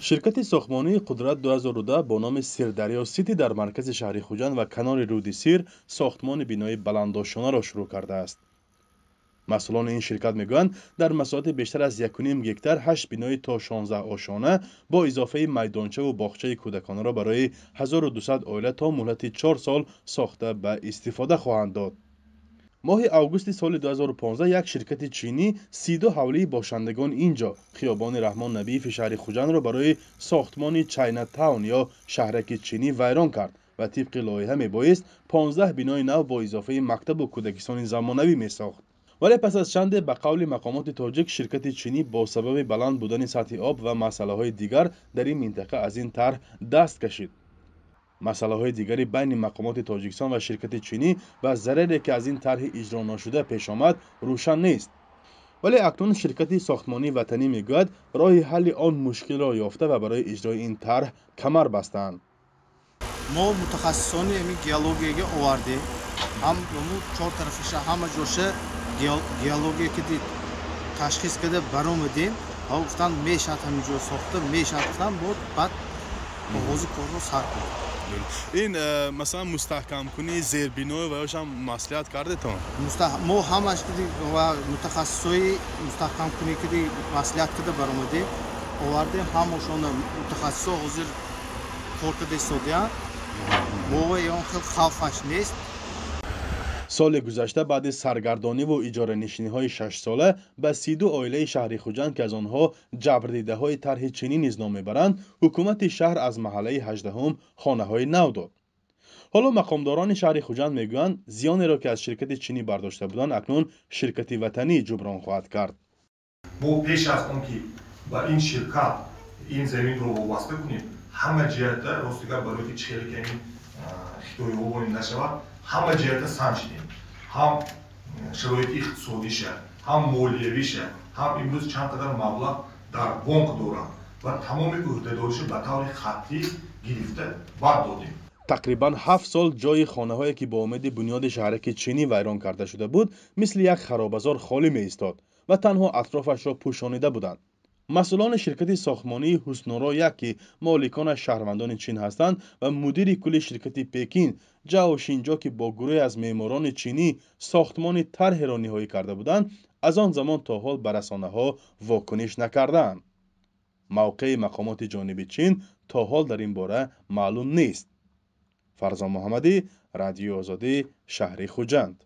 Ширкати сохтмонии «Қудрат 2010» бо номи «Сирдарё Сити» дар маркази шаҳри Хуҷанд ва канори рӯди Сир сохтмони бинои баландошонаро шурӯъ кардааст. Масъулони ин ширкат мегӯянд, дар масоҳати бештар аз 1,5 гектар ҳашт бинои то 16 ошёна бо изофаи майдончаву боғчаи кӯдаконаро барои 1200 оила то муҳлати 4 сол сохта ба истифода хоҳанд дод. Моҳи августи соли 2015 як ширкати чинӣ 32 ҳавлии бошандагони ин ҷо, хиёбони Раҳмон Набиеви шаҳри Хуҷандро, барои сохтмони Чайнатаун ё шаҳраки чинӣ вайрон кард ва тибқи лоиҳа мебоист 15 бинои нав бо изофаи мактабу кӯдакистони замонавӣ месохт. Вале пас аз чанде, ба қавли мақомоти тоҷик, ширкати чинӣ бо сабаби баланд будани сатҳи об ва масъалаҳои дигар дар ин минтақа аз ин тарҳ даст кашид. Масъалаҳои дигари байни мақомоти Тоҷикистон ва ширкати чинӣ ва зараре, ки аз ин тарҳи иҷроношуда пеш омад, рӯшан нест. Вале акнун ширкати сохтмонии ватанӣ мегӯяд, роҳи ҳалли он мушкилро ёфта ва барои иҷрои ин тарҳ камар бастаанд. Мо мутахассисони ами геологияга овардем, ҳам чор тарафаша, ҳама ҷоша геология киди ташхис карда баромадем ва гуфтанд, мешавад, ҳамин ҷо сохта мешавад, гуфтанд. Баъд оғози корро сар кардем. Ин масалан, мустаҳкамкунии зербинои ва ёшам маслиҳат кардетон? Мо ҳамаш ва мутахассисои мустаҳкамкунӣ киди маслиҳат карда баромадем, овардем ҳамашона. Мутахассисо ҳозир кор карда истодиянд. Мо он хел хавфаш нест. Соли гузашта баъди саргардониву иҷоранишиниҳои шашсола ба 32 оилаи шаҳри Хуҷанд, ки аз онҳо ҷабрдидаҳои тарҳи чинӣ низ ном мебаранд, ҳукумати шаҳр аз маҳаллаи 18-ум хонаҳои нав дод. Ҳоло мақомдорони шаҳри Хуҷанд мегӯянд, зиёнеро, ки аз ширкати чинӣ бардошта буданд, акнун ширкати ватанӣ ҷуброн хоҳад кард. Мо пеш аз он ки ба ин ширкат ин заминро вобаста кунем, ҳама ҷиҳатда, рости гап, барои ки чӣ хеле ки ин хитоиҳо нашавад, ҳама ҷиҳатда санҷидем: ҳам шароити иқтисодиша, ҳам молиявиша, ҳам имрӯз чанд қадар маблағ дар бонк дорад ва тамоми ӯҳдадориша ба таври хаттӣ гирифта бад додем. Тақрибан 7 сол ҷойи хонаҳое, ки бо умеди бунёди шаҳраки чинӣ вайрон карда шуда буд, мисли як харобазор холӣ меистод ва танҳо атрофашро пӯшонида буданд. Масъулони ширкати сохтмонии «Ҳуснуро як», ки моликонаш шаҳрвандони Чин ҳастанд, ва мудири кулли ширкати Пекин Ҷао Шинҷо, ки бо гурӯҳе аз меъморони чинӣ сохтмони тарҳеро ниҳоӣ карда буданд, аз он замон то ҳол ба расонаҳо вокуниш накардаанд. Мавқеи мақомоти ҷониби Чин то ҳол дар ин бора маълум нест. Фарзон Муҳаммадӣ, Радиои Озодӣ, шаҳри Хуҷанд.